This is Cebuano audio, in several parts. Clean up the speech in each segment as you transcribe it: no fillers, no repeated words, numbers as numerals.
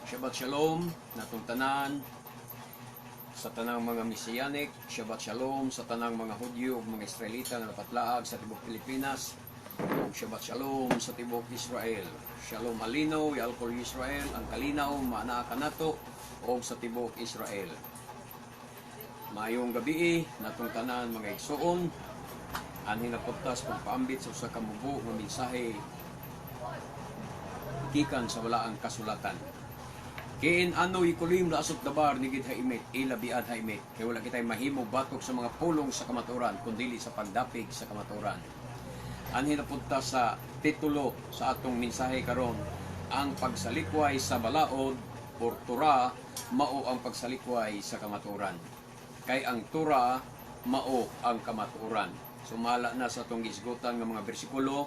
Shabbat Shalom natong tanan, sa tanang mga Messianic, Shabbat Shalom sa tanang mga Hudyo ug mga Israelita nga napatlaag sa tibuok Pilipinas, ug Shabbat Shalom sa tibuok Israel. Shalom aleinu ve'al kol Israel, ang kalinaw maanaa kanato ug sa tibuok Israel. Maayong gabi natong tanan, mga igsuon. Anhi na pud ta sa pagpaambit sa usa ka mubo nga mensahe gikan sa Balaang Kasulatan. כי אין אנו יכולים לעשות דבר נגד האמת, אלא בעד האמת. Kaya wala kita'y mahimo batok sa mga pulong sa kamatuoran, kundili sa pagdapig sa kamatuoran. Anhi na pud ta sa titulo sa atong mensahe karon, ang pagsalikway sa balaod or Torah mao ang pagsalikway sa kamatuoran. Kay ang Torah mao ang kamatuoran. Sumala na sa atong gisgutan nga mga bersikulo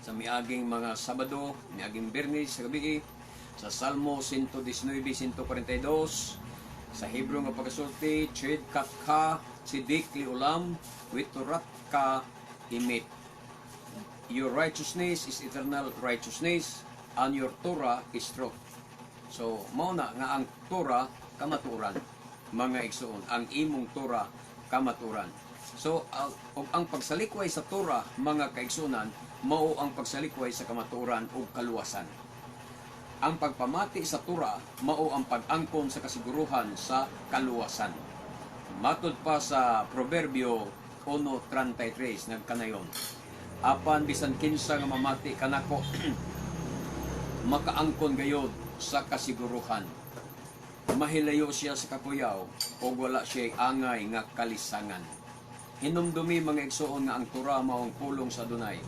sa miaging mga Sabado, miaging Biyernes sa gabi, sa Salmo 119, 142, sa Hebrew nga pagkasulti, צדקתך צדק לעולם, ותורתך אמת. Your righteousness is eternal righteousness, and your Torah is truth. So, mao na nga ang Torah kamatuoran, mga igsuon, ang imong Torah kamatuoran. So, ang pagsalikway sa Torah, mga kaigsuonan, mao ang pagsalikway sa kamatuoran ug kaluwasan. Ang pagpamati sa Torah mao ang pag-angkon sa kasiguruhan sa kaluwasan. Matod pa sa Proverbio 1:33, nagkanayon, "Apan bisan kinsa nga mamati kanako makaangkon gayod sa kasiguruhan. Mahilayo siya sa kakuyaw ug wala siya angay nga kalisangan." Hinumdumi, mga igsuon, nga ang Torah mao ang pulong sa Adonai.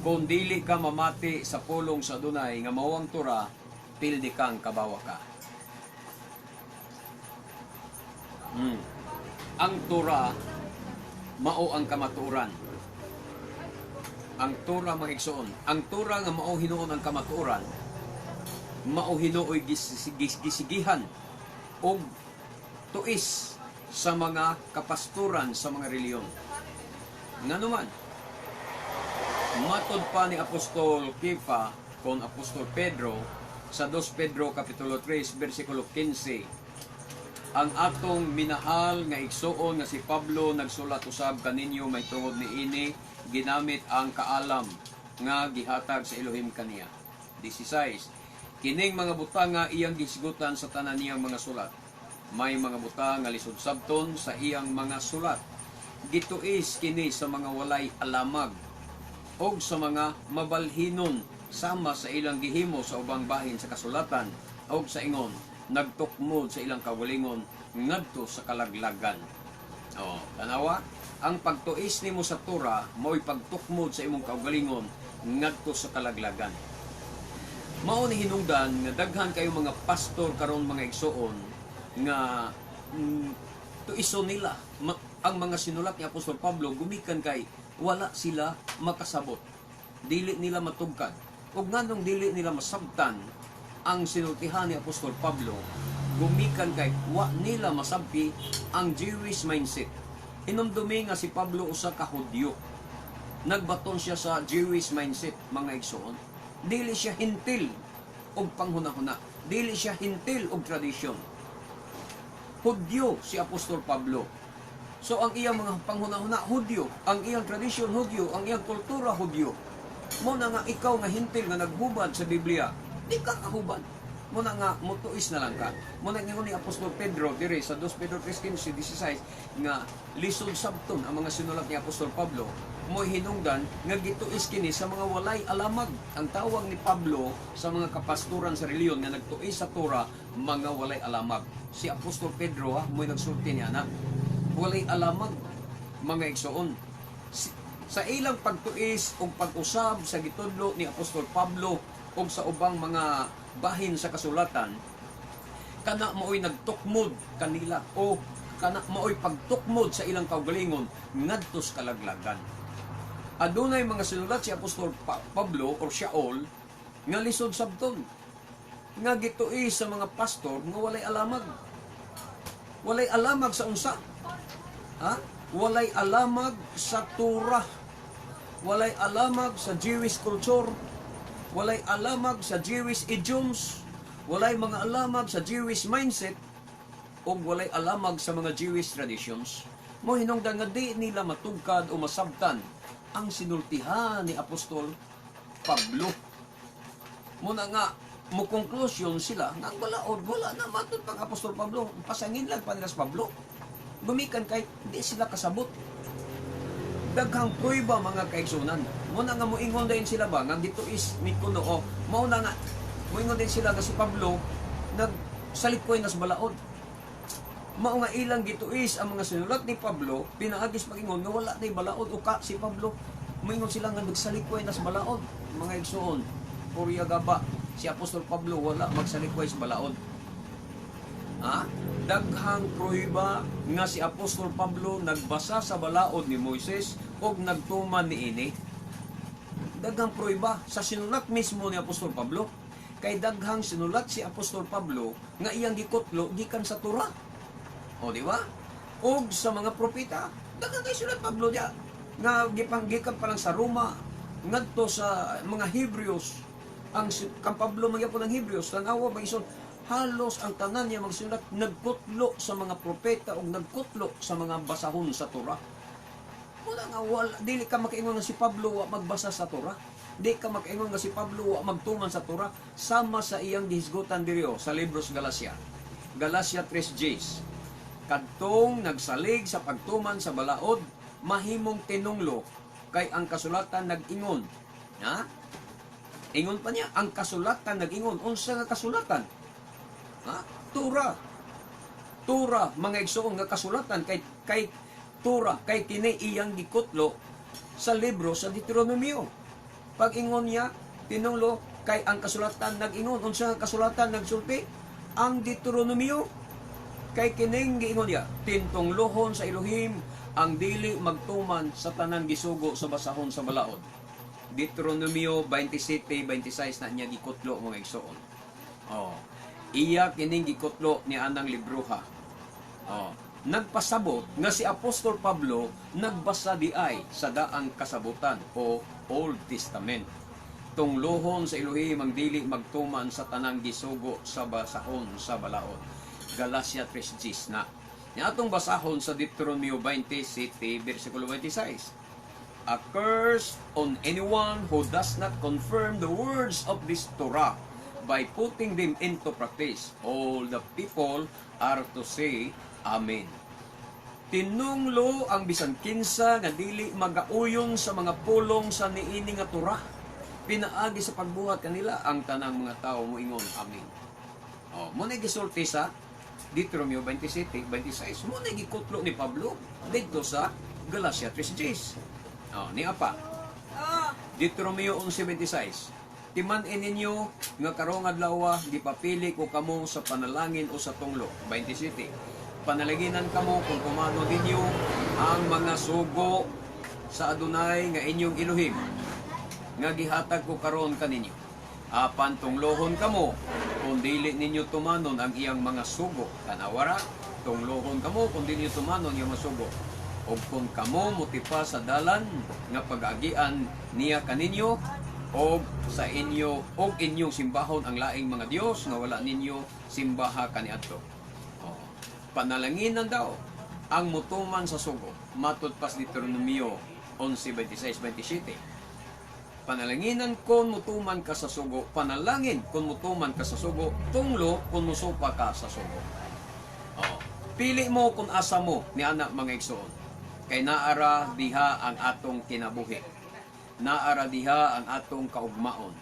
Kung dili ka mamati sa pulong sa Adonai nga mao ang Torah, pildi kang kabawa ka. Ang Torah mao ang kamatuoran. Ang Torah, mga igsoon, ang Torah nga mao hinuon ang kamatuoran, mao hinuoy gisigihan og tuis sa mga kapastoran sa mga reliyon. Ngano man, matod pa ni Apostol Kefa kon Apostol Pedro sa 2 Pedro Kapitulo 3 versikulo 15, "Ang atong minahal nga igsuon nga si Pablo nagsulat usab kaninyo may tungod niini, ginamit ang kaalam nga gihatag sa Elohim kaniya." 16. Kining mga butang nga iyang gisgutan sa tanan niyang mga sulat. May mga butang nga lisod sabton sa iyang mga sulat. Gituis kini sa mga walay alamag og sa mga mabalhinon, sama sa ilang gihimo sa ubang bahin sa kasulatan, og sa ingon nagtukmod sa ilang kaugalingon ngadto sa kalaglagan. Oh, tanawa, ang pagtuis nimo sa Torah mao'y pagtukmod sa imong kaugalingon ngadto sa kalaglagan. Mao ni hinungdan nga daghan kayo mga pastor karon, mga igsuon, nga tuiso nila ang mga sinulat ni Apostol Pablo gumikan kay wala sila makasabot. Dili nila matugkad. Ug nganong dili nila masabtan ang sinultihan ni Apostol Pablo? Gumikan kay wa nila masabti ang Jewish mindset. Hinumdumi nga si Pablo usa ka Hudyo. Nagbaton siya sa Jewish mindset, mga igsoon. Dili siya Hentil og panghunahuna. Dili siya Hentil og tradisyon. Hudyo si Apostol Pablo. So ang iyang mga panghunahuna Hudyo, ang iyang tradisyon Hudyo, ang iyang kultura Hudyo. Mao na nga ikaw nga Hentil nga naghubad sa Biblia, di ka kahubad. Mao na nga mutuis na lang ka. Mao na ingon ni Apostol Pedro dire sa 2 Pedro 3:15 16 nga lisod sabton ang mga sinulat ni Apostol Pablo, mo hinungdan nga gituis kini sa mga walay alamag. Ang tawag ni Pablo sa mga kapastoran sa reliyon nga nagtuis sa Torah, mga walay alamag. Si Apostol Pedro ha, mo'y nagsulti niya na walay alamag, mga igsoon. Sa ilang pagtuis o pag-usab sa gitudlo ni Apostol Pablo o sa ubang mga bahin sa kasulatan, kana mao'y nagtukmod kanila o kana mao'y pagtukmod sa ilang kaugalingon ngadto sa kalaglagan. Adunay mga sinulat si Apostol Pablo or Shaul nga lisod sabton nga gituis sa mga pastor nga walay alamag. Walay alamag sa unsa? Ha? Walay alamag sa Torah. Walay alamag sa Jewish culture. Walay alamag sa Jewish idioms. Walay mga alamag sa Jewish mindset o walay alamag sa mga Jewish traditions. Mo hinungdan nga di nila matugkad o masabtan ang sinultihan ni Apostol Pablo. Muna nga, mo conclusion sila nga ang balaod wala na matod pang Apostol Pablo. Pasangin lang pa nila sa Pablo. Gumikan kay di sila kasabot. Daghang prueba, mga kaigsunan. Muna nga moingon din sila ba nga dito is ni kuno o mao na nga moingon din sila nga si Pablo nagsalikoy na sa balaod. Mao nga ilang gituis ang mga sinulat ni Pablo pinaagi sa pag-ingon nga wala nay balaod o ka si Pablo. Moingon sila nga nagsalikoy na sa balaod. Mga igsoon, purya gaba, si Apostol Pablo wala magsalikway sa balaod. Ha? Daghang prueba nga si Apostol Pablo nagbasa sa balaod ni Moises ug nagtuman niini. Daghang prueba sa sinulat mismo ni Apostol Pablo. Kay daghang sinulat si Apostol Pablo nga iyang gikutlo gikan sa Torah. O, di ba? Og sa mga propeta, daghang kay sulat Pablo diya nga gipanggikan pa lang sa Roma ngadto sa mga Hebreos. Ang kang Pablo magyapon ng Hebreos, tanawa magison, halos ang tanan niya magsulat nagkutlo sa mga propeta ug nagkutlo sa mga basahon sa Torah. Wala nga wala, dili ka makaingon nga si Pablo wa magbasa sa Torah. Di ka makaingon nga si Pablo wa magtuman sa Torah, sama sa iyang gihisgutan diri oh, sa libro sa Galacia. Galacia 3:10. Kadtong nagsalig sa pagtuman sa balaod mahimong tinunglo kay ang kasulatan nag-ingon. Ha? Ingon pa niya, ang kasulatan nag-ingon. Unsa nga kasulatan? Ha? Torah. Torah, mga igsoon, nga kasulatan kay kay Torah kay kini iyang gikutlo sa libro sa Deuteronomio. Pag ingon niya, tinunglo kay ang kasulatan nag-ingon. Unsa nga kasulatan nagsulti? Ang Deuteronomio. Kay kining giingon niya, tintunglohon sa Elohim ang dili magtuman sa tanan gisugo sa basahon sa balaod. Deuteronomio 27:26 na niya gikutlo, mga igsoon. Oh. Iya kining gikutlo ni anang libroha. Oh. Nagpasabot nga si Apostol Pablo nagbasa di ay sa Daang Kasabutan o Old Testament. Tunglohon sa Elohim ang dili magtuman sa tanang gisugo sa basahon sa balaod. Galacia 3:10 na. Ni atong basahon sa Deuteronomio 27 versikulo 26. A curse on anyone who does not confirm the words of this Torah by putting them into practice. All the people are to say, "Amen." Tinunglo ang bisan kinsa nga dili magauyon sa mga pulong sa niini nga Torah. Pinaagi sa pagbuhat kanila, ang tanang mga tao moingon, "Amen." Oh, mo na gisulti sa Deuteronomio 27:26. Mo na gikutlo ni Pablo didto sa Galacia 3:10. Oh, ni apa. Deuteronomio 11:26. Timan-i ninyo nga karong adlaw gipapili ko kamo sa panalangin o sa tunglo. 27. Panalanginan kamo kung tumano ninyo ang mga sugo sa Adunay nga inyong Elohim nga gihatag ko karon kaninyo. Apan tunglohon kamo kung dili ninyo tumanon ang iyang mga sugo. Tanawara, tunglohon kamo kung dili ninyo tumanon ang iyang mga sugo. O kung kamo motipa sa dalan nga pag-agian niya kaninyo og sa inyo og inyong simbahon ang laing mga Dios nga wala ninyo simbaha kaniadto. Oh. Panalanginan daw ang mutuman sa sugo. Matud pas Deuteronomio 11:26-27. Panalanginan kung mutuman ka sa sugo, panalangin kung mutuman ka sa sugo, tunglo kung musupa ka sa sugo. Oh. Pili mo kung asa mo ni anak, mga igsoon. Kay naara diha ang atong kinabuhi. Naara diha ang atong kaugmaon.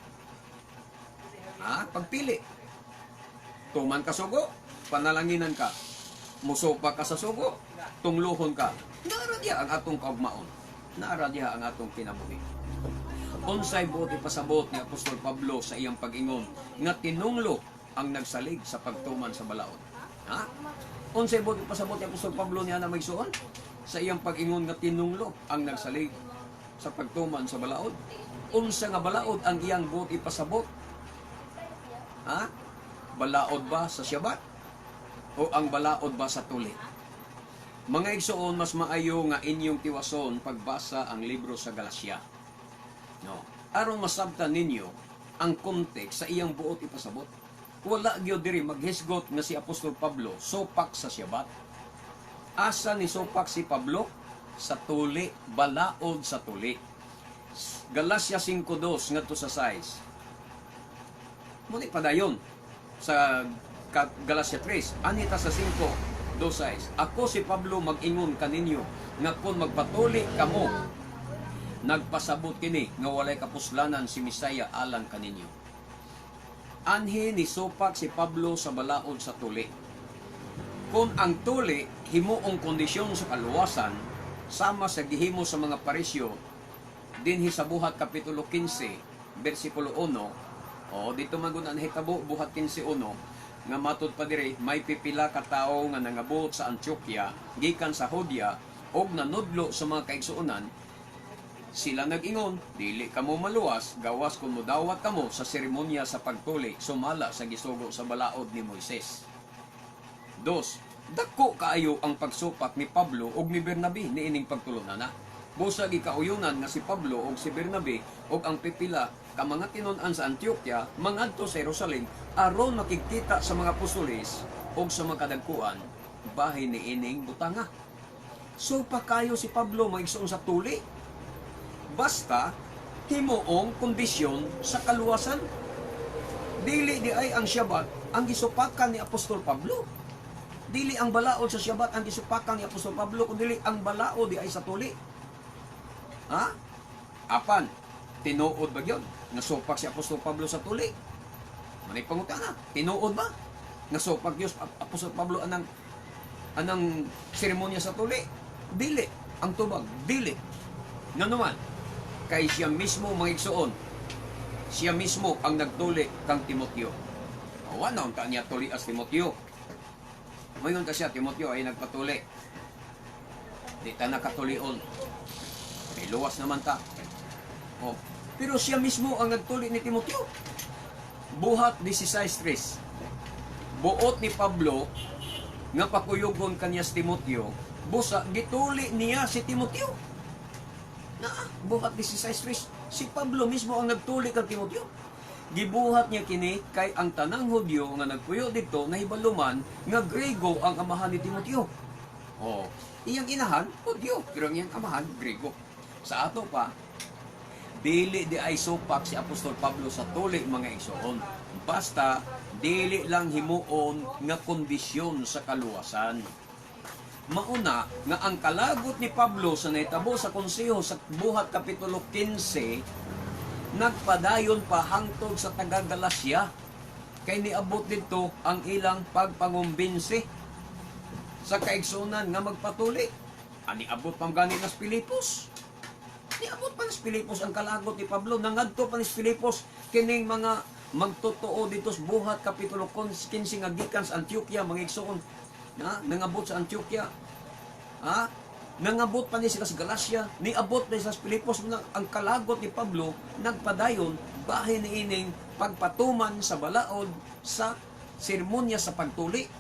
Ha? Pagpili. Tuman ka sugo, panalanginan ka. Musupa ka sa sugo, tungluhon ka. Naara diha ang atong kaugmaon. Naara diha ang atong kinabuhi. Unsay buot ipasabot ni Apostol Pablo sa iyang pag-ingon nga tinunglo ang nagsalig sa pagtuman sa balaod? Ha? Unsay buot ipasabot ni Apostol Pablo niya na magsuon sa iyang pag-ingon nga tinunglo ang nagsalig sa pagtuman sa balaod? Unsa nga balaod ang iyang buot ipasabot? Ha? Balaod ba sa Syabat? O ang balaod ba sa tuli? Mga igsoon, mas maayo nga inyong tiwason pagbasa ang libro sa Galacia. No. Aron masabtan ninyo ang context sa iyang buot ipasabot. Wala gyud diri maghisgot nga si Apostol Pablo sopak sa Syabat. Asa ni sopak si Pablo? Sa tuli, balaod sa tuli. Galacia 5:2 ngadto sa 6. Muni padayon sa Galacia 3, anita sa 5:2-6. "Ako si Pablo mag-ingon kaninyo nga kon magpatuli kamo, nagpasabot kini nga walay kapuslanan si Mesaya alang kaninyo." Anhi ni supak si Pablo sa balaod sa tuli. Kung ang tuli himuong kondisyon sa kaluwasan, sama sa gihimo sa mga Pariseo dinhi sa Buhat kapitulo 15 bersikulo 1. O dito man gud ang nahitabo, Buhat 15:1, nga matud pa diri may pipila ka tawo nga nangabot sa Antioquia gikan sa Judea og nanudlo sa mga kaigsuonan. Sila nag-ingon, "Dili kamo maluwas gawas kung mudawat kamo sa seremonya sa pagtuli sumala sa gisugo sa balaod ni Moises." Dos, dako kaayo ang pagsupak ni Pablo ug ni Bernabe niining pagtulunana. Busa gikauyunan nga si Pablo ug si Bernabe ug ang pipila ka mga tinun-an sa Antioquia mangadto sa Jerusalem aron makigkita sa mga apostoles ug sa mga kadagkuan bahin niining butanga. Supak kayo si Pablo, mga igsoon, sa tuli. Basta himuong kondisyon sa kaluwasan. Dili di ay ang Syabat ang gisupakan ni Apostol Pablo. Dili ang balaod sa Syabat ang gisupakan ni Apostol Pablo, kundi ang balaod di ay sa tuli. Ha? Apan, tinuod ba yun? Nasupak si Apostol Pablo sa tuli? Manay pangutana, tinuod ba? Nasupak Diyos Apostol Pablo anang seremonya sa tuli? Dili. Ang tubag, dili. Nga naman, kay siya mismo, mga igsoon, siya mismo ang nagtuli kang Timoteo. Wa na unta niya tuli as Timoteo. Mayon ka siya, "Timoteo ay nagpatuli. Di ta nakatulion. May luwas naman ta." Oh. Pero siya mismo ang nagtuli ni Timoteo. Buhat 16:3. Buot ni Pablo nga pakuyugon kaniya si Timoteo, busa gituli niya si Timoteo. Na, Buhat 16:3. Si Pablo mismo ang nagtuli kang Timoteo. Gibuhat niya kini kay ang tanang Hudyo nga nagpuyo didto nahibaluman nga Grego ang amahan ni Timoteo. Oh, iyang inahan Hudyo, pero ang iyang amahan Grego. Sa ato pa, dili di ay supak si Apostol Pablo sa tuli, mga igsoon. Basta dili lang himuon nga kondisyon sa kaluwasan. Mauna nga ang kalagot ni Pablo sa nahitabo sa konseho sa Buhat Kapitulo 15 nagpadayon pa hangtod sa taga Galacia kay niabot didto ang ilang pagpangumbinsi sa kaigsunan nga magpatuli. Ani abot pa gani nas Pilipos. Niabot pa nas Pilipos ang kalagot ni Pablo. Nangadto pa ni Filipos kining mga magtotoo dito sa Buhat Kapitulo 15 nga gikan sa Antioquia, mga igsoon. Na nangabot sa Antioquia. Ha? Nangabot pa ni sila sa Galacia, niabot ni sa Filipos na ang kalagot ni Pablo nagpadayon bahin niining pagpatuman sa balaod sa seremonya sa pagtuli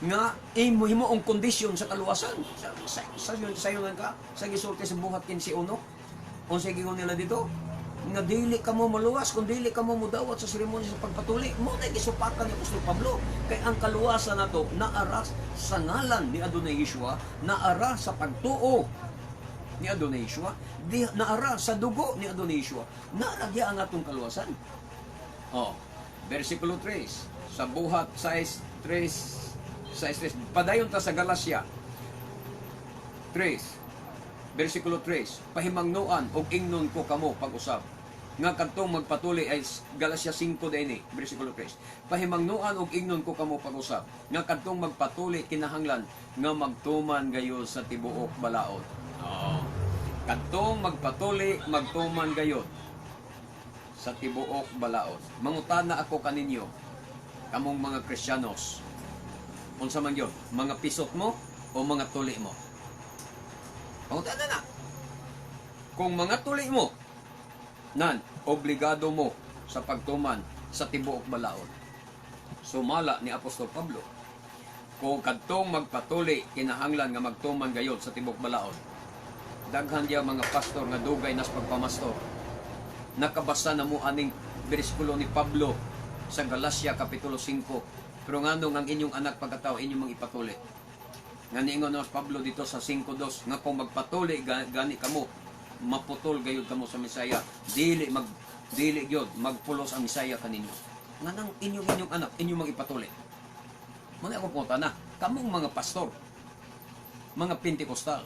nga imo himuong kondisyon sa kaluwasan. Sa ka sa gisulti sa Buhat 15:1, unsay gingon nila dito nga dili kamo maluwas kung dili kamo mudawat sa seremonya sa pagpatuli. Mo na gisupakan ni Apostol Pablo kay ang kaluwasan nato naara sa ngalan ni Adonai Yeshua, naara sa pagtuo ni Adonai Yeshua, di naara sa dugo ni Adonai Yeshua, naara diya ang atong kaluwasan. Oh, versikulo 3 sa Buhat 6:3, 6:3. Padayon ta sa Galacia 3 versikulo 3. "Pahimangnoan og ingnon ko kamo pag-usab nga kadtong magpatuli," ay Galacia 5 dinhi, versikulo 3. "Pahimangnoan og ingnon ko kamo pag-usab nga kadtong magpatuli kinahanglan nga magtuman gayud sa tibuok balaod." Oo. Kadtong magpatuli magtuman gayud sa tibuok balaod. Mangutana ako kaninyo, kamong mga Kristiyanos. Unsa man yun? Mga pisot mo o mga tuli mo? Pangutana na. Kung mga tuli mo, nan, obligado mo sa pagtuman sa tibuok balaod sumala ni Apostol Pablo. Kung kadtong magpatuli kinahanglan nga magtuman gayod sa tibuok balaod. Daghan diya mga pastor nga dugay nas pagpamastor. Nakabasa na mo aning bersikulo ni Pablo. Sa Galacia Kapitulo 5. Pero nganong ang inyong anak pagkatao inyong mga ipatuli? Nga niingon na Pablo dito sa 5.2 nga kung magpatuli gani kamo, maputol gayud kamo sa Mesaya, dili gyud magpulos ang Mesaya kaninyo. Nga nang inyong inyong anak inyong mga ipatuli. Muna ako punta na, kamong mga pastor, mga Pentecostal,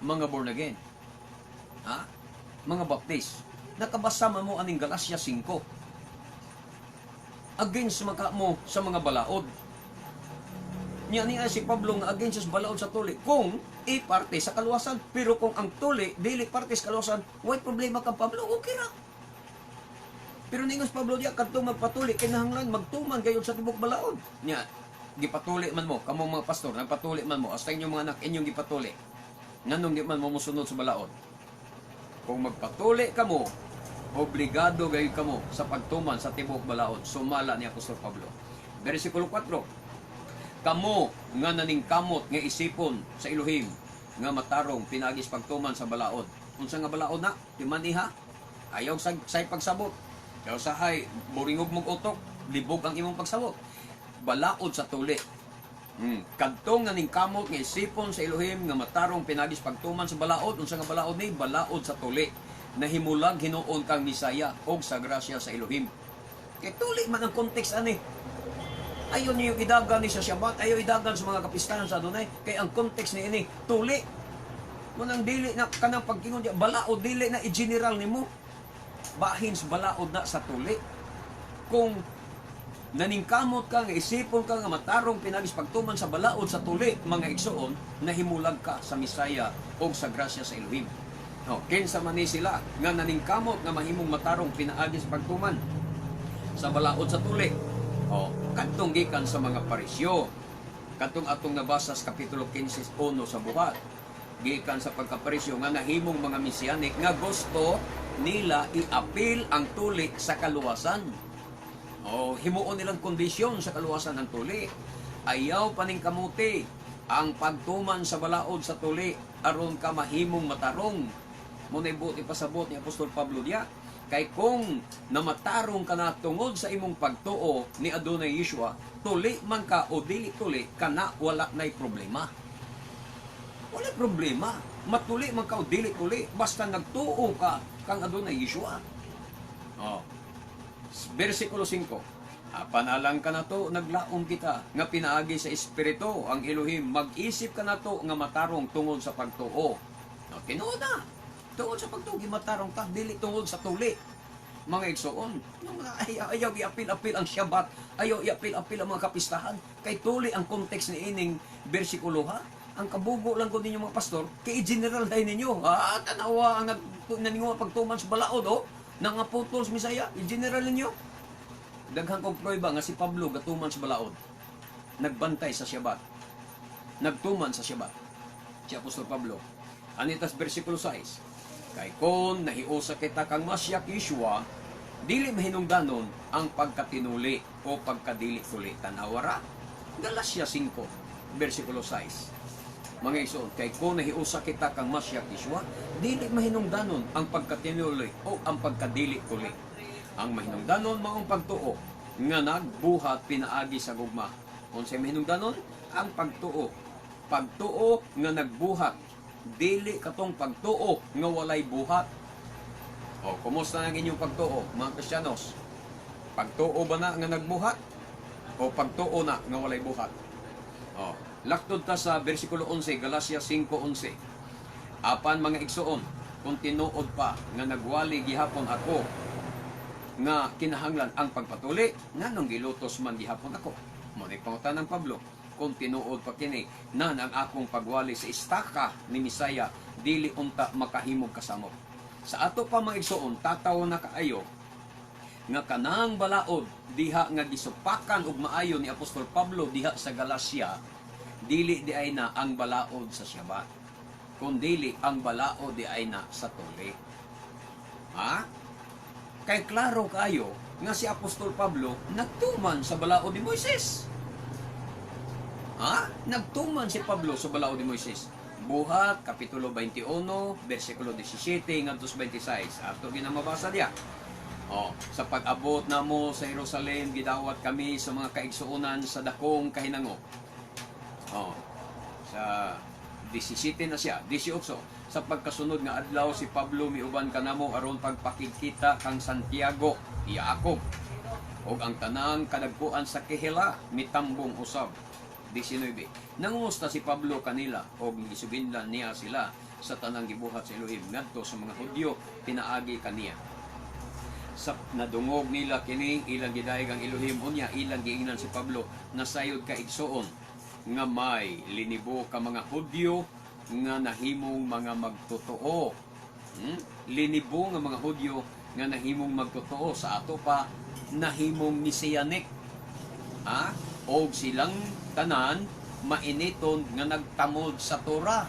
mga born again, ha? Mga Baptist, nakabasa man mo aning Galatia 5. Against maka mo sa mga balaod. Nya niya si Pablo nga against sa balaod sa tuli kung iparte sa kaluwasan. Pero kung ang tuli dili parte sa kaluwasan, way problema kang Pablo, okay ra. Pero ningon si Pablo diya, kadtong magpatuli kinahanglan magtuman gayud sa tibok balaod. Nya gipatuli man mo, kamo mga pastor, nagpatuli man mo, hasta inyong mga anak inyong gipatuli. Nganong di man mo mosunod sa balaod? Kung magpatuli kamo, obligado gayud kamo sa pagtuman sa tibok balaod. Sumala ni Apostol Pablo. Versikulo 4. Kamo nga naningkamot nga isipon sa Elohim nga matarong pinaagi sa pagtuman sa balaod. Unsa nga balaod na? Timaniha. Ayaw sa say pagsabot. Ayaw sahay buringog mong utok, libog ang imong pagsabot. Balaod sa tuli. Kadtong nga ningkamot nga isipon sa Elohim nga matarong pinaagi sa pagtuman sa balaod, unsa nga balaod ni? Balaod sa tuli. Nahimulag hinuon kang Misaya og sa grasya sa Elohim. Kay tuli man ang context ani. Ayaw niyo idagan ni sa Shabbat, ayaw idagan sa mga kapistahan sa Adonai. Kay ang context ni ini, tuli. Munang dili na kanang pagkingon diya, balaod dili na i-general nimo. Bahin sa balaod na sa tuli. Kung naningkamot ka nga isipon ka nga matarong pinaagi sa pagtuman sa balaod sa tuli, mga igsoon, nahimulag ka sa Misaya o sa grasya sa Elohim. No, kinsa man ni sila nga naningkamot nga mahimong matarong pinaagi sa pagtuman sa balaod sa tuli? O, kadtong gikan sa mga Parisyo. Kadtong atong nabasa sa Kapitulo 15:1 sa Buhat. Gikan sa pagkaparisyo nga nahimong mga Mesianic nga gusto nila iapil ang tuli sa kaluwasan. O, himuon nilang kondisyon sa kaluwasan ang tuli. Ayaw paningkamuti ang pagtuman sa balaod sa tuli aron ka mahimong matarong. Muna buot ipasabot ni Apostol Pablo diya. Kay kung namatarong ka na tungod sa imong pagtuo ni Adonai Yeshua, tuli man ka o dili tuli, kana wala na'y problema. Wala problema. Matuli man ka o dili tuli, basta nagtuo ka kang Adonai Yeshua. Oh. Versikulo 5. Apan alang kanato naglaom kita nga pinaagi sa Espiritu ang Elohim mag-isip kanato nga matarong tungod sa pagtuo. No, tinuod na. Tungod sa pagtuo matarong ta, dili tungod sa tuli. Mga igsoon, ay, ayaw iapil-apil ang Shabbat, ayaw iapil-apil ang mga kapistahan. Kay tuli ang context ni ining bersikulo, ha. Ang kabugo lang ko ninyo mga pastor, kay general dahil ninyo. Ah, tanawa ang naninguha pagtuman sa balaod, oh. Nangaputol sa Misaya, i-general ninyo. Daghan kong pruweba nga si Pablo gatuman sa balaod. Nagbantay sa Shabbat. Nagtuman sa Shabbat. Si Apostol Pablo. Anitas versikulo 6. Kay kon nahiusa kita kang Masyak Yeshua, dili mahinungdanon ang pagkatinuli o pagkadili tuli. Tanawara. Galacia 5, versikulo 6. Mga igsoon, kay kung nahiusa kita kang Masyak Yeshua, dili mahinungdanon ang pagkatinuli o ang pagkadili tuli. Ang mahinungdanon maong pagtuo nga nagbuhat pinaagi sa gugma. Unsay mahinungdanon? Ang pagtuo. Pagtuo nga nagbuhat. Dili katong pagtuo nga walay buhat. O, kumusta ang inyong pagtuo, mga Kristiyanos? Pagtuo ba na nga nagbuhat? O pagtuo na nga walay buhat? O, laktod ta sa versikulo 11, Galacia 5:11. Apan mga igsoon, kung tinuod pa nga nagwali gihapon ako nga kinahanglan ang pagpatuli, nganong gilutos man gihapon ako? Mo ni pangutan ng Pablo, kung tinuod pa kini nan ang akong pagwali sa istaka ni Misaya dili unta makahimog kasamok. Sa ato pa, mga igsoon, tataw na kaayo nga kanang balaod diha nga gisupakan og maayo ni Apostol Pablo diha sa Galacia, dili di ay na ang balaod sa Shabbat, kun dili ang balaod di ay na sa tuli, ha. Kay klaro kayo nga si Apostol Pablo nagtuman sa balaod ni Moises. Ha? Nagtuman si Pablo sa balaod ni Moises. Buhat, Kapitulo 21, versikulo 17 ngadto sa 26. Ato ginamabasa diya. Oh, sa pag-abot namo sa Jerusalem, gidawat kami sa mga kaigsuonan sa dakong kahinangop. Oh, sa 17 na siya, 18. Sa pagkasunod nga adlaw, si Pablo miuban kanamo aron pagpakigkita kang Santiago, Jacob ug ang tanang kadagkuan sa kehila mitambong usab. 19. Nangumusta si Pablo kanila og gisuginlan niya sila sa tanang gibuhat sa Elohim ngadto sa mga Hudyo pinaagi kaniya. Sa nadungog nila kini, ilang gidayeg ang Elohim. Unya ilang giingnan si Pablo, "Nasayod, ka igsuon, nga may linibo ka mga Hudyo nga nahimong mga magtotoo." Linibo nga mga Hudyo nga nahimong magtotoo, sa ato pa, nahimong Messianic. Ha? Og silang tanan mainiton nga nagtamod sa Torah.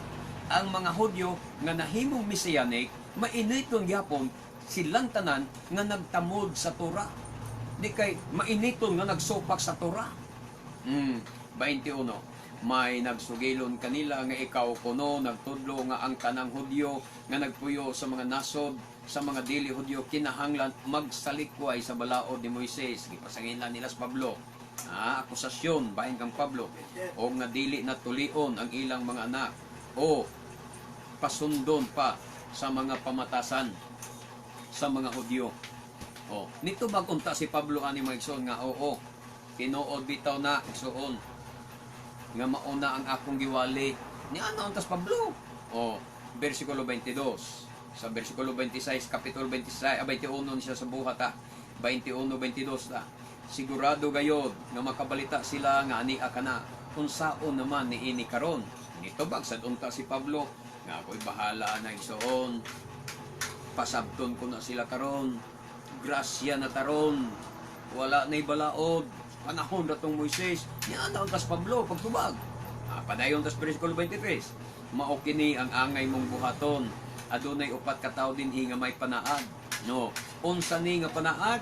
Ang mga Hudyo nga nahimong Messianic, mainiton gyapon silang tanan nga nagtamod sa Torah. Di kay mainiton nga nagsupak sa Torah. 21. May nagsugilon kanila nga ikaw kuno nagtudlo nga ang tanang Hudyo nga nagpuyo sa mga nasod sa mga dili Hudyo kinahanglan magsalikway sa balaod ni Moises. Gipasangilan nila sa Pablo. Ah, akusasyon bahin kang Pablo o nga dili na tulion ang ilang mga anak o pasundon pa sa mga pamatasan sa mga Hudyo. O, nito unta si Pablo ani, mga igsoon, nga oo, tinuod bitaw na, igsoon, nga mauna ang akong giwali. Ni ano untas Pablo? O, versikulo 22. Sa versikulo 26, kapitulo 26, 21 siya sa buhat ha. 21, 22 ta. Sigurado gayod nga makabalita sila nga ania ka na. Unsaon naman ni ini karon? Nitubag sad unta si Pablo nga ako'y bahala na, igsoon. Pasabton ko na sila karon. Grasya na taron. Wala na'y balaod. Panahon na tong Moises. Niya na tas Pablo pagtubag. Ah, padayon tas versikulo 23. Mao kini ang angay mong buhaton. Adunay upat ka tawo dinhi nga may panaad. No. Unsa ni nga panaad?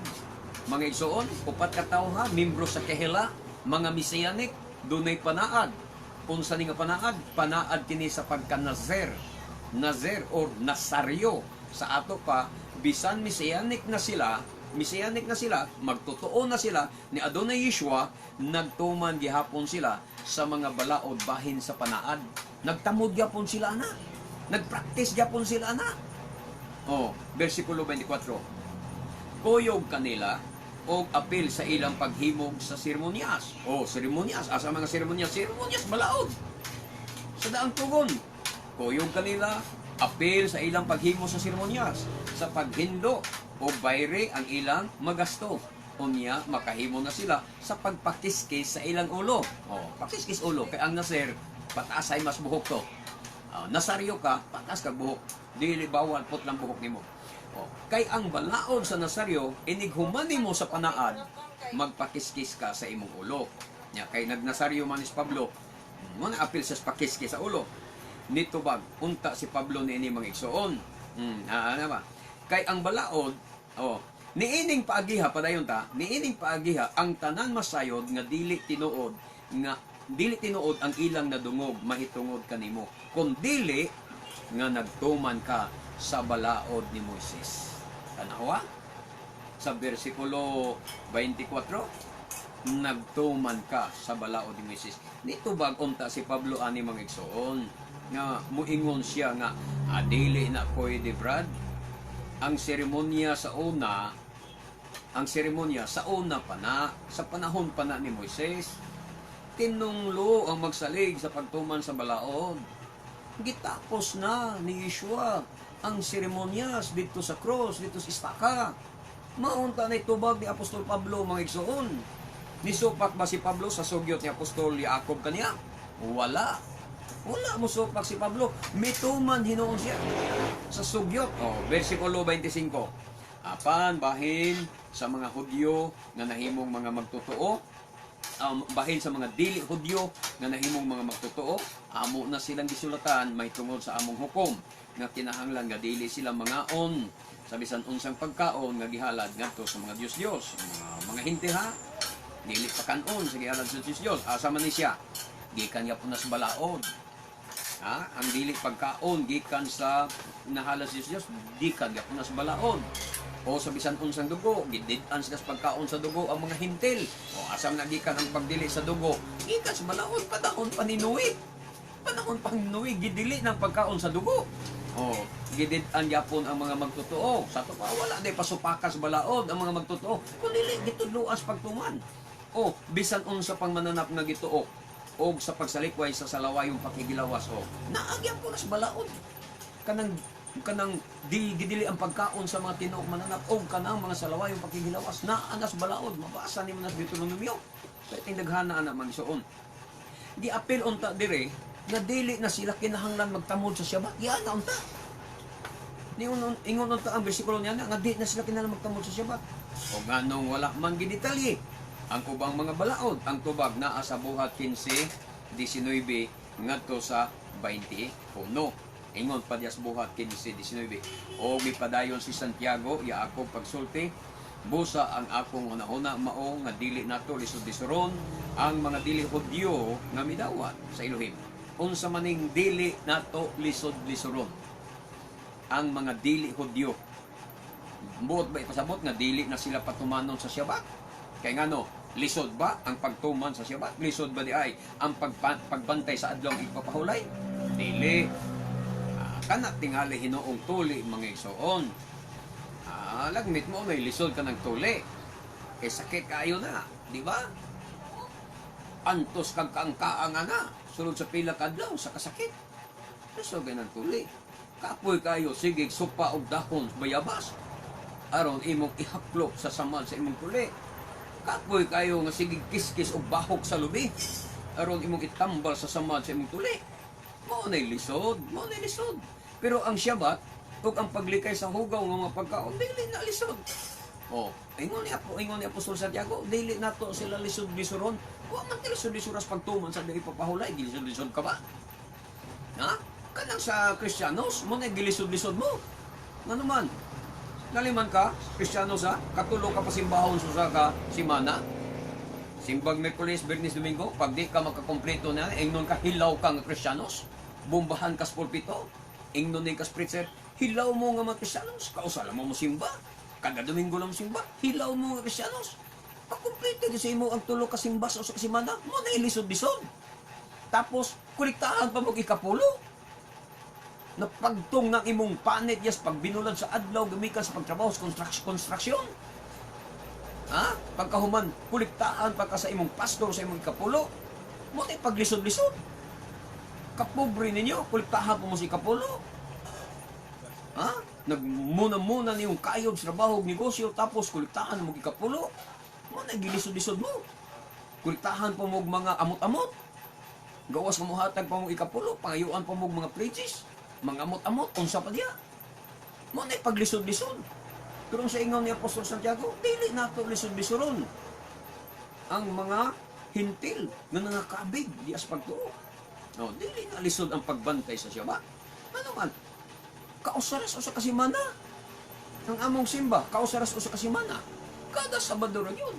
Mga igsoon, upat ka tawo ha, membro sa kehila, mga Messianic, dunay panaad. Unsa ni nga panaad? Panaad kini sa pagka-Nazer. Nazer or Nazario. Sa ato pa, bisan Messianic na sila, Messianic na sila, magtotoo na sila ni Adonai Yeshua, nagtuman gihapon sila sa mga balaod bahin sa panaad. Nagtamod gyapon sila ana. Nagpractice gyapon sila ana. Oh, versikulo 24. Kuyog kanila og apil sa ilang paghimog sa seremonyas. Oh, seremonyas. Asa mga seremonyas? Seremonyas balaod. Sa daang tugon. Kuyog kanila, apil sa ilang paghimo sa seremonyas, sa paghindo o bayre ang ilang magasto. Unya, makahimo na sila sa pagpakiskis sa ilang ulo. Oh, pakiskis ulo. Kay ang naser, pataas ay mas buhok to. Oh, nasaryo ka, pataas kag buhok. Dili bawal putlang buhok nimo. Oh, kay ang balaod sa nasaryo, inig human nimo sa panaad, magpakiskis ka sa imong ulo. Nya kay nagnasaryo man ni Pablo, mo na apil sa pakiskis sa ulo. Nitubag unta si Pablo niini, mga igsoon. Ano ba? Kay ang balaod, oh, niining paagiha, padayon ta, niining paagiha ang tanan masayod nga dili tinuod ang ilang nadungog mahitungod kanimo. Kung dili nga nagtuman ka sa balaod ni Moises. Tanawa? Sa versikulo 24, nagtuman ka sa balaod ni Moises. Nitubag unta si Pablo ani, mga igsoon, nga muingon siya nga dili na pwede, Brad. Ang seremonya sa una pa na, sa panahon pa na ni Moises, tinunglo ang magsalig sa pagtuman sa balaod. Gitapos na ni Yeshua ang seremonyas dito sa cross, dito sa istaka. Maunta na itubag ni Apostol Pablo, mga igsoon. Nisupak ba si Pablo sa sugyot ni Apostol Jacob kaniya? Wala. Wala mo supak si Pablo. Mituman hinuon siya sa sugyot. Oh, versikulo 25. Apan bahin sa mga Hudyo nga nahimong mga magtotoo, bahin sa mga dili Hudyo nga nahimong mga magtotoo, amo na silang gisulatan may tungod sa among hukom nga kinahanglan nga dili sila mangaon sa bisan unsang pagkaon nga gihalad ngadto sa mga Diyos-Diyos, mga hinte ha, dili pakanon sa gihalad sa Diyos-Diyos. Asa man ni siya? Gikan gyapon na sa balaod. Ha? Ang dili pagkaon gikan sa nahalad sa Diyos-Diyos, gikan gyapon na sa balaod. O sa bisan unsang dugo, gidid-an sila sa pagkaon sa dugo ang mga Hentil. O asam nagikan ang pagdili sa dugo? Gikan sa balaod, panahon pa ni Noe. Panahon pa ni Noe, gidili ng pagkaon sa dugo. O, gidid-an gyapon ang mga magtotoo. Sa ato pa, wala day pasupakas balaod ang mga magtotoo. Kung dili, gitudloan sa pagtuman. O, bisan unsa pang mananap nga gituok og sa pagsalikway sa salawayong pakigilawas, o naagyan po na sa balaod kanang di gidili ang pagkaon sa mga tinuok mananap og kanang mga salawayong pakigilawas, naa na sa balaod. Mabasa nimo na sa Deuteronomio kay tindaghana ana, mga igsoon. Giapil unta dire nga dili na sila kinahanglan magtamod sa Syabat. Giana unta ni ingon unta ang bersikulo niya nga di na sila kinahanglan magtamod sa Syabat. O nganong wala man gidetalye ang ubang mga balaod, ang tubag naa sa Buhat 15:19 ngadto sa 21. Ingon pa diya sa Buhat 15:19. O mipadayon si Santiago, ya ako pagsulti, "Busa ang akong hunahuna mao nga dili nato lisod-lisoron ang mga dili Hudyo nga midawat sa Elohim." Unsa maning dili nato lisod-lisoron ang mga dili Hudyo? Buot ba ipasabot nga dili na sila patumanon sa Syabat? Kay ngano, lisod ba ang pagtuman sa Syabat? Lisod ba di ay ang pagbantay sa adlong ipapahulay? Dili. Kana tingali hinuong tuli, mga igsoon. Lagmit mo may lisod ka ng tuli. Kay sakit kaayo na, di ba? Antos kag kaangkaang ana, sulod sa pila ka adlaw sa kasakit. Lisod kay ng tuli. Kapoy kayo, sige, supa og dahon bayabas aron imong ihaplok sa samal sa imong tuli. Kapoy kayo nga sige kiskis og bahok sa lubi aron imong itambal sa samad sa imong tuli. Mao nay lisod, mao nay lisod. Pero ang Syabat ug ang paglikay sa hugaw nga mga pagkaon, dili na lisod. Oh, ingon ni Apostol Santiago, dili nato sila lisod-lisoron. Wa man ti lisod-lisoras pagtuman sa dili papahulay, gilisod-lisod ka ba? Ha? Kanang sa Kristiyanos, mo na gilisod-lisod mo. Ngano man? Naliman ka, Kristiyanos ha? Katulo ka pa simbahon sa ka simana. Simbag Miyerkules, Biyernes, Domingo, pag di ka makakompleto na, ingnon ka hilaw ka nga Kristiyanos. Bombahan ka sa pulpito. Ingnon ni ka sa preacher, hilaw mo nga mga Kristiyanos. Kausala mo mo simba. Kada Domingo lang mo simba, hilaw mo nga Kristiyanos. Pagkumpleto di sa imo ang tulo ka simba sa usa ka semana, mo na ilisod-lisod. Tapos, kolektahan pa mo ikapulo na pagtong ng imong panit yes pagbinulad sa adlaw gamikan sa pagtrabaho sa construction. Ha? Pagkahuman, kolektahan pa ka sa imong pastor sa imong ikapulo. Mo na paglisod-lisod. Kapobre ninyo, kolektahan pa mo sa ikapulo. Ha? Nagmuna-muna niyong kayod sa trabaho ug negosyo, tapos kolektahan mo ikapulo. Mo na gilisod-lisod mo. Kolektahan pa mo og mga amot-amot. Gawas nga mohatag pa mo ikapulo, pangayuan pa mo og mga pledges, mga amot-amot, unsa pa diya. Mo na paglisod-lisod. Pero sa ingon ni Apostol Santiago, dili nato lisod-lisoron ang mga Hentil nga nangakabig di as pagtuo. No, dili na lisod ang pagbantay sa Syabat. Ano man? Kausaras usa ka semana. Ang among simba, kausaras usa ka semana. Kada Sabado ra yun.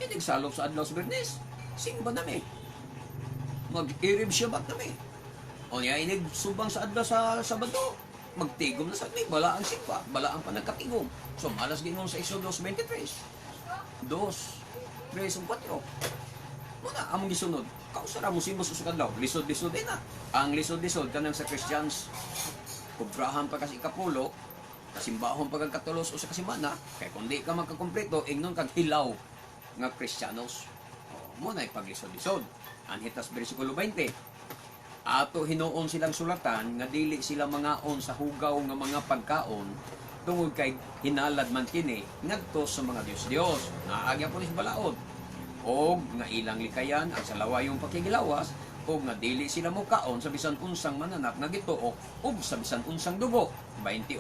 Inig salop sa adlaw sa Biyernes, simba nami. Mag-irib Syabat nami. O niya, inig subang sa adlaw sa Sabado, magtigom na sa mi, bala ang simba, bala ang panagkatigom. So, malas gingon sa Exodus 23. 2, 3, 4. Muna, among gisunod. Kausara mo simba sa adlaw. Lisod-lisod din na. Ang lisod-lisod, kanang sa Christians, kubrahan pa kasi ikapulo, kasimbahon pa kag katulos o sa kasimana, kay kung di ka magkakompleto, ingnon kag hilaw nga Kristiyanos. O, mo na paglisod-lisod. Anhitas versikulo 20. Ato hinuon silang sulatan nga dili sila mangaon sa hugaw nga mga pagkaon tungod kay hinalad man kini ngadto sa mga Diyos-Diyos. Naagya po ni sa balaod. Og nga ilang likayan ang salawayong pakigilawas og nga dili sila mokaon sa bisan unsang mananap nga gituok ug sa bisan unsang dugo. 21.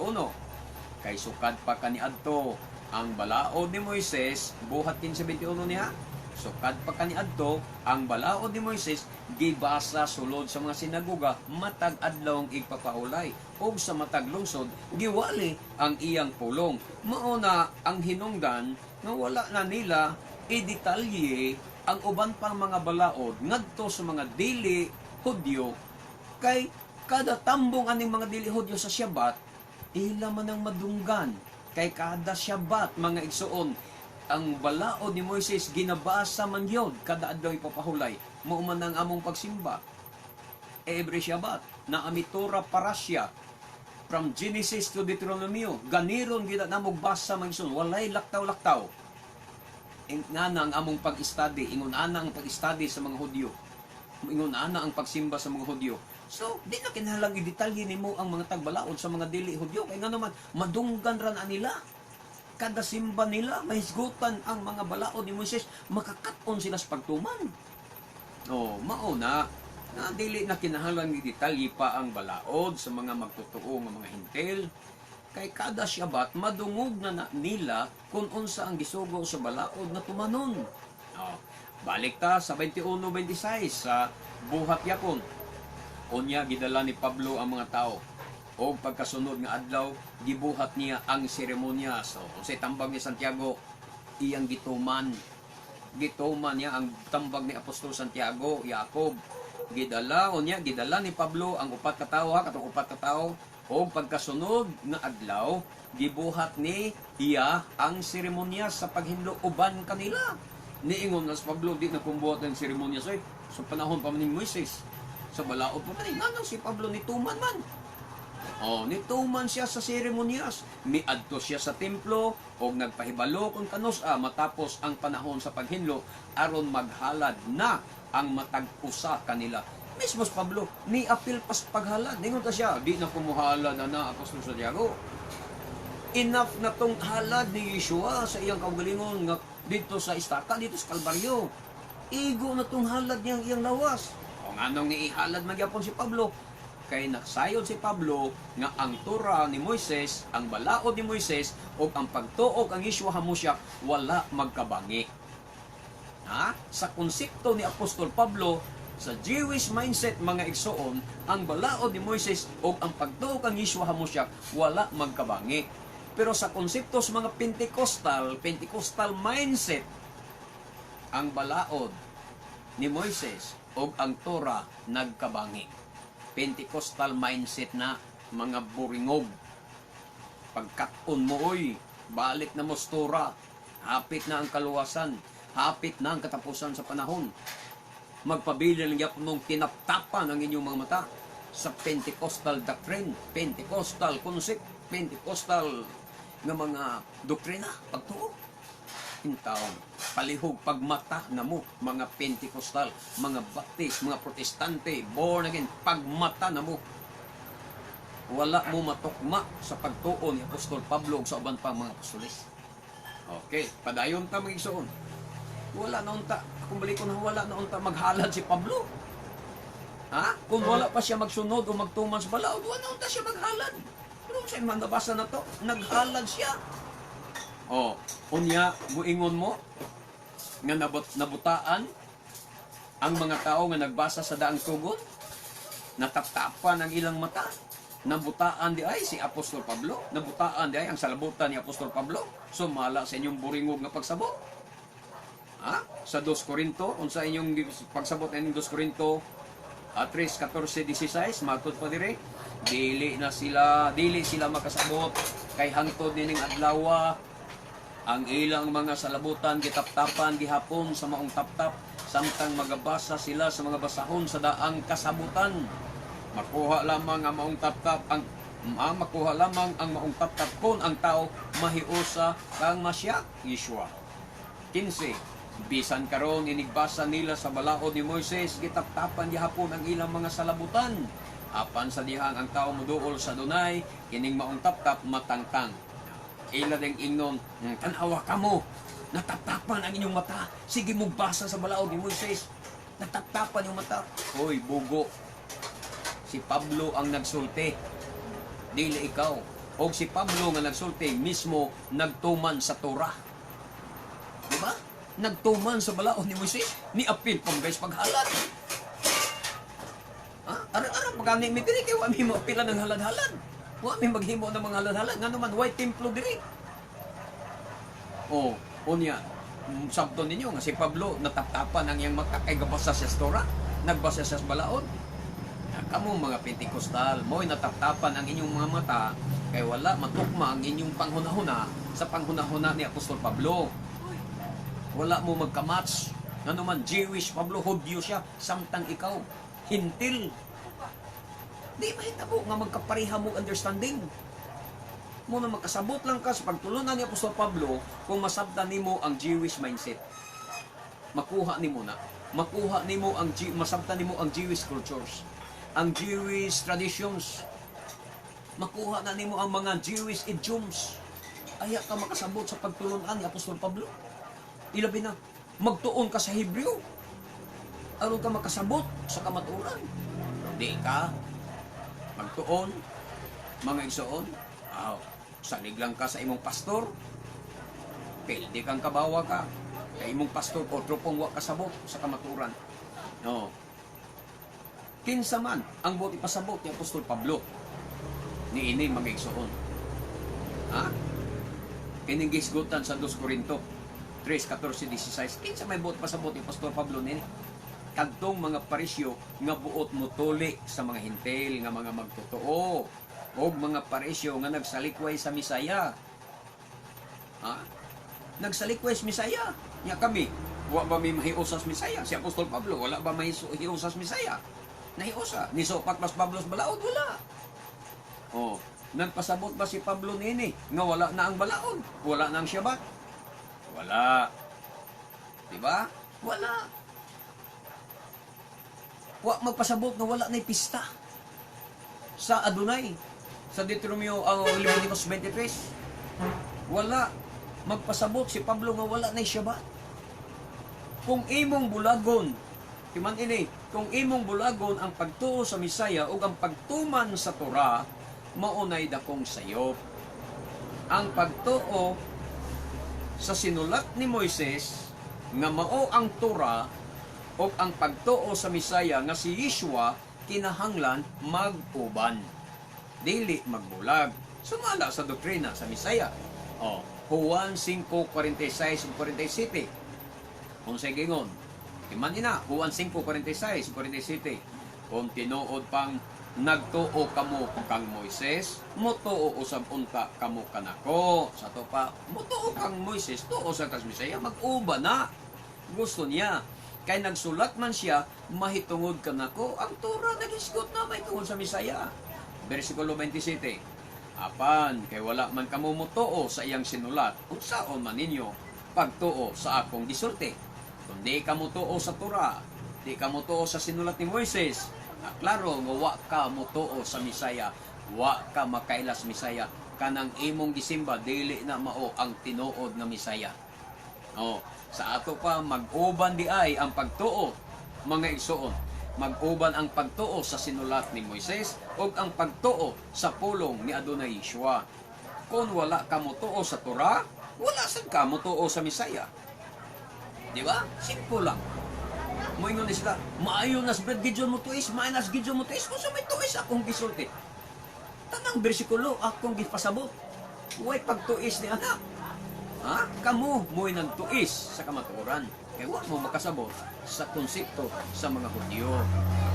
Kay sukad pa kaniadto ang balaod ni Moises, Buhat 15:21 niya, sukad pa kaniadto ang balaod ni Moises gibasa sulod sa mga sinagoga matag adlawng igpapahulay ug sa matag lungsod giwali ang iyang pulong. Mao na ang hinungdan nga wala na nila i-detalye ang uban pang mga balaod ngadto sa mga dili Hudyo, kay kada tambong aning mga dili Hudyo sa Syabat, ila man ang madunggan. Kay kada Syabat, mga igsuon, ang balaod ni Moises ginabasa man gyud kada adlaw ipapahulay. Mao man ang among pagsimba. Every Shabbat na ami Torah parasha from Genesis to Deuteronomio. Ganiron gyud namo basa, mga igsuon, walay laktaw-laktaw. Nga na ang among pag-study, ingon ana ang pag-study sa mga Hudyo. Ingon ana ang pagsimba sa mga Hudyo. So, di na kinahanglang i-detalye nimo ang mga tagbalaod sa mga dili Hudyo. Kay nga naman, madunggan ra na nila. Kada simba nila, mahisgutan ang mga balaod ni Moises, makakat-on sila sa pagtuman. Oh, mao na na dili na kinahanglan i-detalye pa ang balaod sa mga magtotoo nga mga Hentil. Kay kada Syabat madungog na nila kung unsa ang gisugo sa balaod nga tumanon. Oh, balik ta sa 21:26 sa Buhat yapon. Unya gidala ni Pablo ang mga tao. O pagkasunod nga adlaw, gibuhat niya ang seremonya. So, unsay tambag ni Santiago, iyang gituman. Gituman niya ang tambag ni Apostol Santiago, Jacob. Gidala unya gidala ni Pablo ang upat ka tawo, ha, katong upat ka tawo. O pagkasunod nga adlaw, gibuhat ni iya ang seremonya sa paghinlo uban kanila. Niingon na si Pablo, "Di na kumbuhat ng seremonya soy. Sa panahon pa man ni Moises, sa balaod pa man ni nganong si Pablo nituman man?" Oh, nituman siya sa seremonyas. Miadto siya sa templo og nagpahibalo kung kanus-a matapos ang panahon sa paghinlo aron maghalad na ang matag usa kanila. Mismo si Pablo, ni-apil pas paghalad. Ningon ta siya, "Di na kumuhalad na na Apostol Santiago. Enough na tong halad ni Yeshua sa iyang kaugalingon nga dito sa istaka, dito sa Kalbaryo. Igo na tong halad niyang iyang lawas." O nganong niihalad magyapon si Pablo? Kay naksayod si Pablo nga ang Torah ni Moises, ang balaod ni Moises ug ang pagtuo kang Yeshua Hamashiach wala magkabangi. Ha? Sa konsepto ni Apostol Pablo, sa Jewish mindset, mga igsoon, ang balaod ni Moises ug ang pagtuo kang Yeshua Hamashiach wala magkabangi. Pero sa konsepto sa mga Pentecostal, Pentecostal mindset, ang balaod ni Moises ug ang Torah nagkabangi. Pentecostal mindset na, mga buringog. Pagkat-on mo oy, balik na mo sa Torah. Hapit na ang kaluwasan, hapit na ang katapusan sa panahon. Magpabilin lang yapon mong tinaptapan ang inyong mga mata sa Pentecostal doctrine, Pentecostal concept, Pentecostal nga mga doktrina, pagtuo. Intawon, palihog pagmata na mo, mga Pentecostal, mga Baptist, mga Protestante, born again, pagmata na mo. Wala mo matukma sa pagtuo ni Apostol Pablo ug sa uban pang mga apostoles. Okay, padayon ta, mga igsoon. Wala na unta, kung balik ko na, wala na unta maghalad si Pablo. Ha? Kung wala pa siya magsunod o magtuman sa balaod, wala na unta siya maghalad. Pero sa mga nabasa na to, naghalad siya. Oh, unya muingon mo nga nabutaan ang mga tao nga nagbasa sa daang tugon, nataptapan ang ilang mata. Nabutaan di ay si Apostol Pablo, nabutaan di ay ang salabutan ni Apostol Pablo. Sumala sa inyong buringog nga pagsabot. Ha? Sa 2 Corinto, unsa inyong pagsabot inyong 2 Corinto 3, 14, 16, matod pa dire, dili sila makasabot kay hangtod nining adlawa ang ilang mga salabutan gitaptapan gihapon sa maong taptap samtang magabasa sila sa mga basahon sa daang kasabutan. Makuha lamang ang maong taptap kon ang tao mahiusa kang Mashiach Yeshua. 15. Bisan karon inigbasa nila sa balaod ni Moises, gitaptapan gihapon ang ilang mga salabutan. Apan sa dihang ang tao moduol sa Adonai, kining maong taptap matangtang. Ila ding ingnon, "Tan-awa kamo, nataptapan ang inyong mata. Sige mo basa sa balaod ni Moises. Nataptapan yung mata." Hoy, bugo. Si Pablo ang nagsulti. Dili ikaw. O si Pablo nga nagsulti, mismo nagtuman sa Torah. Di ba? Nagtuman sa balaod ni Moises. Ni apil pang guys paghalad. Ha? Arang-arang pagani mi diri kay wa mi mo pila ng halad-halad. Wa mi maghimo ng mga halad-halad. Ngano man way templo diri? Oh, unya, sabton ninyo nga si Pablo nataptapan ang iyang mata kay gabasa siya sa Torah, nagbasa siya sa balaod. Kamo mga Pentecostal, mo'y nataptapan ang inyong mga mata kay wala matukma ang inyong panghunahuna sa panghunahuna ni Apostol Pablo. Wala mo magka-match. Ngano man, Jewish Pablo, Hudyo siya, samtang ikaw, Hentil. Di mahitabo nga magkapareha mo understanding. Mao na makasabot lang ka sa pagtulunan ni Apostol Pablo kung masabtan nimo ang Jewish mindset. Makuha nimo na. Makuha nimo ang masabtan nimo ang Jewish cultures, ang Jewish traditions. Makuha na nimo ang mga Jewish idioms. Aya ka makasabot sa pagtulunan ni Apostol Pablo. Ilabi na, magtuon ka sa Hebreo aron ka makasabot sa kamatuoran. Di ka magtuon, mga igsoon. Aw, salig lang ka sa imong pastor. Pildi kang kabawa ka. Kay imong pastor, otro pong wa kasabot sa kamatuoran. No. Kinsa man ang buot ipasabot ni Apostol Pablo niini, mga igsoon? Ha? Kining gisgutan sa 2 Corinto 3, 14, 16. Kinsa may buot pasabot ni Apostol Pablo nini? Kadtong mga Pariseo nga buot mutuli sa mga Hentil nga mga magtotoo o mga Pariseo nga nagsalikway sa Misaya. Ha? Nagsalikway sa Misaya. Nya kami, wa ba may mahiusas Misaya? Si Apostol Pablo, wala ba mahiusas Misaya? Nahiusa. Nisupat ba si Pablo sa balaod? Wala. Oh, nagpasabot ba si Pablo nini nga wala na ang balaod? Wala na ang Shabbat? Wala. Diba? Wala. Wa magpasabot nga wala na pista sa Adonai. Sa Deuteronomio ang Leviticus 23. Wala magpasabot si Pablo nga wala na Shabbat. Kung imong bulagon, timan ini, kung imong bulagon ang pagtuo sa Misaya ug ang pagtuman sa Torah, maunay dakong sayop. Ang pagtuo sa sinulat ni Moises nga mao ang Torah o ang pagtuo sa Misaya nga si Yeshua kinahanglan mag-uban. Dili magbulag. Sumala sa doktrina sa Misaya. O, Juan 5:46 ug 47. Kung sa gingon, timan ina, Juan 5:46 ug 47. Kung tinuod pang nagtuo kamo kang Moises, motuo usab unta kamo kanako. Sa to pa, motuo kang Moises, tuo sa kas Misaya, mag-uban na. Gusto niya. Kay nagsulat man siya, mahitungod kanako. Ang Torah nagisgot na mahitungod sa Misaya. Versikulo 27. Apan, kay wala man kamo motuo sa iyang sinulat, unsaon man ninyo pagtuo sa akong gisulti? Kung di ka motuo sa Torah, di ka motuo sa sinulat ni Moises, na klaro nga wa ka motuo sa Misaya, wa ka makailas Misaya, kanang imong gisimba dili na mao ang tinuod nga Misaya. Oh, sa ato pa, mag-uban di ay ang pagtuo, mga igsoon. Mag-uban ang pagtuo sa sinulat ni Moises ug ang pagtuo sa pulong ni Adonai Yeshua. Kung wala ka motuo sa Torah, wala sad ka motuo sa Misaya. Di ba? Simple lang. Moingon ni sila, "Maayo nas Brad Gideon mo tuis, maayo nas Gideon mo tuis." Kung sa may tuis akong gisulti. Tanang bersikulo akong gipasabot. Way pagtuis ni anak. Ha? Kamo mo'y nagtuis sa kamatuoran. Kay wa mo makasabot sa konsepto sa mga Hudyo.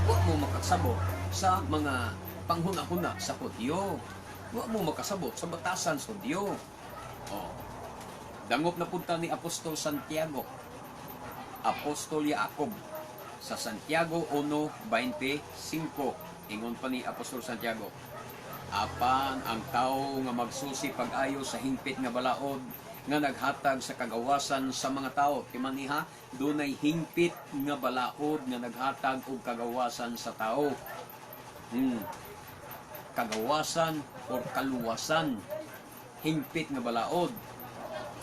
Wa mo makasabot sa mga panghuna-huna sa Hudyo. Wa mo makasabot sa batasan sa Hudyo. Oh. Dangop na punta ni Apostol Santiago. Apostol Jacob sa Santiago 1:25. Ingon pa ni Apostol Santiago, "Apan ang tao nga magsusi pag-ayo sa hingpit nga balaod nga naghatag sa kagawasan sa mga tao." Timaniha, dunay hingpit nga balaod nga naghatag og kagawasan sa tao. Kagawasan or kaluwasan. Hingpit nga balaod.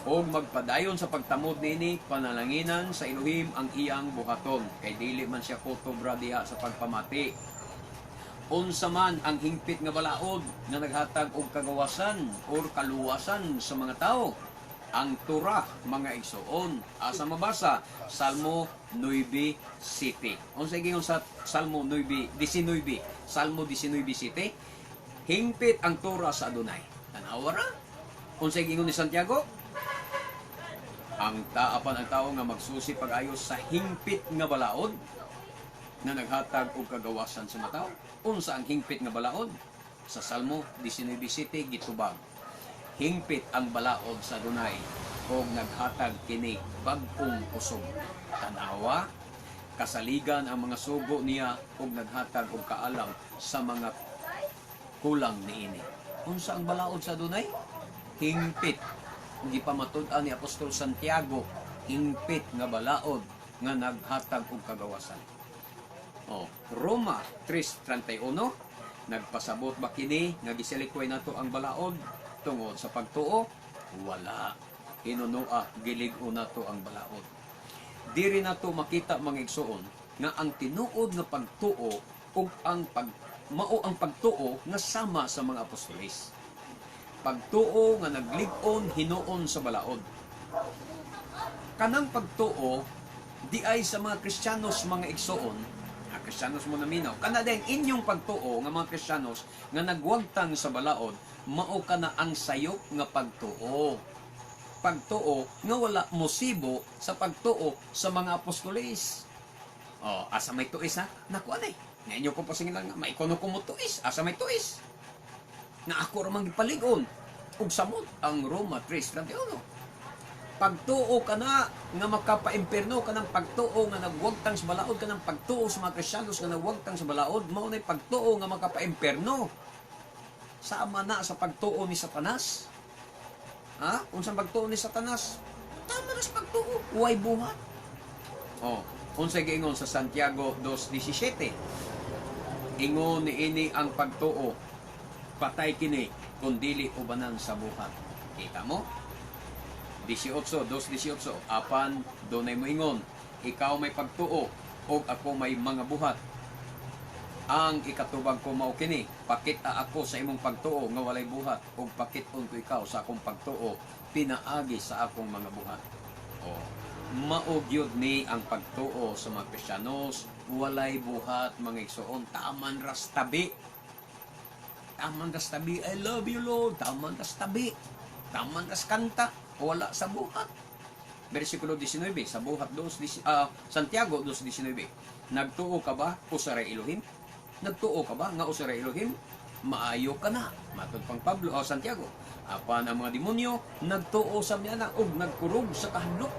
Og magpadayon sa pagtamod niini, panalanginan sa Elohim ang iyang buhaton kay dili man siya kutob ra diha sa pagpamati. Unsa man ang hingpit nga balaod nga naghatag og kagawasan or kaluwasan sa mga tao? Ang Torah, mga igsoon. Asa mabasa? Salmo 9:7. Unsa gingon sa Salmo 9:19? Salmo 19:7. Hingpit ang Torah sa Adonai. Tanawa ra. Unsa gingon ni Santiago? Apan ang tao nga magsusi pag-ayo sa hingpit nga balaod nga naghatag og kagawasan sa mga tao. Unsa ang hingpit nga balaod? Sa Salmo 19:7 gitubag. Hingpit ang balaod sa Adonai og naghatag kini bag-ong kusog. Tanawa, kasaligan ang mga sugo niya og naghatag og kaalam sa mga kulang niini. Unsa ang balaod sa Adonai? Hingpit. Gipamatud-an ni Apostol Santiago, hingpit nga balaod nga naghatag og kagawasan. Oh, Roma 3:31, nagpasabot ba kini nga gisalikway nato ang balaod tungod sa pagtuo? Wala. Hinunua gilig-on nato ang balaod. Diri nato makita, mga igsuon, nga ang tinuod nga pagtuo ug ang pag mao ang pagtuo nga sama sa mga apostoles. Pagtuo nga naglig-on hinuon sa balaod. Kanang pagtuo di ay sa mga Kristiyanos, mga igsuon, Kristiyanos mo naminaw. Kana din inyong pagtuo nga mga Kristiyanos nga nagwagtang sa balaod, mao kana ang sayop nga pagtuo. Pagtuo nga wala mosibo sa pagtuo sa mga apostoles. Oh, asa may tuis, ha? Naku, anay. Nga inyo ko pasingilan nga maikono ko mo tuis. Asa may tuis? Nga ako ra man gipalig-on. Ug samot ang Roma 3:31. Pagtuo ka na nga makapaimpierno, kanang pagtuo nga nagwagtang sa balaod, kanang pagtuo sa mga Kristiyanos nga nagwagtang sa balaod, mao nay pagtuo nga makapaimpierno. Sama na sa pagtuo ni Satanas. Ha? Unsang pagtuo ni Satanas? Tama na sa pagtuo, way buhat. Oh, unsay giingon sa Santiago 2:17? Ingon niini ang pagtuo, patay kini kung dili ubanan sa buhat. Kita mo? 18, 2:18, apan dunay moingon, "Ikaw may pagtuo ug ako may mga buhat. Ang ikatubag ko mao kini, pakita ako sa imong pagtuo nga walay buhat ug pakit-on ko ikaw sa akong pagtuo pinaagi sa akong mga buhat." Oh, mao gyud ni ang pagtuo sa mga Kristiyanos, walay buhat, mga igsuon, taman ras tabi. Taman ras tabi, "I love you, Lord." Taman ras tabi. Taman ras kanta, wala sa buhat. Versikulo 19 sa buhat 2, Santiago 2:19. Nagtuo ka ba usa ray Elohim? Nagtuo ka ba nga usa ray Elohim? Maayo ka na. Matod pang Pablo o Santiago. Apan ang mga demonyo nagtuo sa niya ug nagkurog sa kahadlok.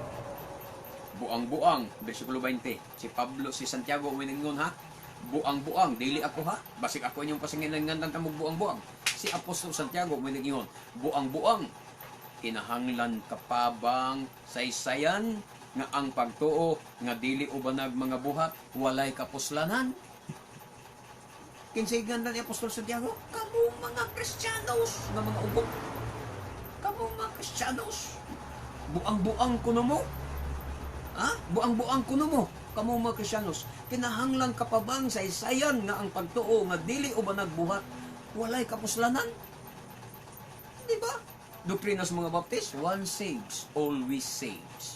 Buang-buang, versikulo 20. Si Pablo, si Santiago uminingon, ha. Buang-buang, dili ako ha. Basig ako inyong pasingilan nga tamog buang-buang. Si Apostol Santiago uminingon, buang-buang. Kinahanglan ka pa bang saysayan nga ang pagtuo nga dili ubanag mga buhat walay kapuslanan? Kinsay ganda ni Apostol Santiago? Kamo mga Kristiyanos nga mga ubok. Kamo mga Kristiyanos. Buang-buang kuno mo. Ha? Buang-buang kuno mo. Kamo mga Kristiyanos. Kinahanglan ka pa bang saysayan nga ang pagtuo nga dili ubanag buhat walay kapuslanan? Di ba? Doktrina sa mga Baptist, once saves, always saves.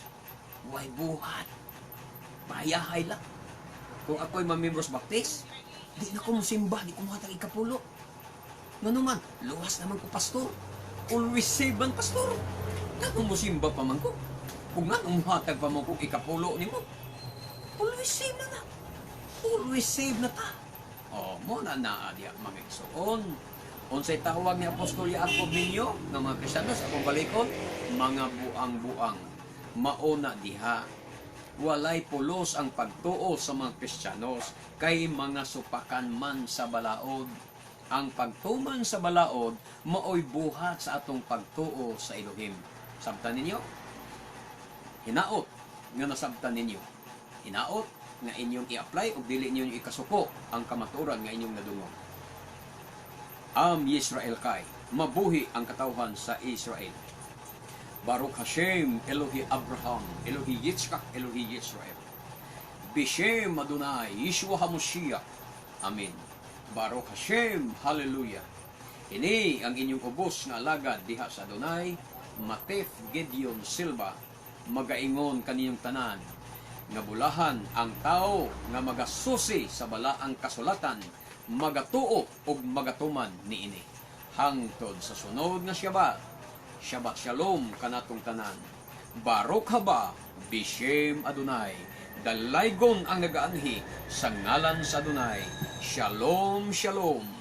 Way buhat. Pahayahay lang. Kung ako'y mamembros Baptist, di na ko musimba, di ko muhatag ikapulo. Ngano man, luwas naman ko, pastor. Always save man, pastor. Ngano musimba pa man ko? Kung nga muhatag pa man ko ikapulo nimo. Always save na na. Always save na ta. Oh, mo na naa diya, mga igsoon. Unsay tawag ni Apostol Jacob ninyo nga mga Kristiyanos, akong balikon, mga buang-buang. Mauna diha. Walay pulos ang pagtuo sa mga Kristiyanos kay mga supakan man sa balaod. Ang pagtuman sa balaod maoy buhat sa atong pagtuo sa Elohim. Sabtan ninyo? Hinaot nga nasabtan ninyo. Hinaot nga inyong i-apply ug dili ninyo ikasuko ang kamatuoran nga inyong nadungog. Am Yisrael kay, mabuhi ang katawhan sa Israel. Baruch Hashem, Elohi Abraham, Elohi Yitzchak, Elohi Yisrael. Bishem Adonai, Yeshua HaMashiach. Amen. Baruch Hashem, Hallelujah. Ini ang inyong ubos nga alagad diha sa Adonai, Matef Gideon Silva, magaingon kaninyong tanan nga bulahan ang tao nga magasusi sa balaang kasulatan, magatuo ug magatuman niini. Hangtod sa sunod nga Shabbat, Shabbat Shalom kanatong tanan. Baruch haba Bishem Adonai. Dalaygon ang nagaanhi sa ngalan sa Adunay. Shalom, shalom.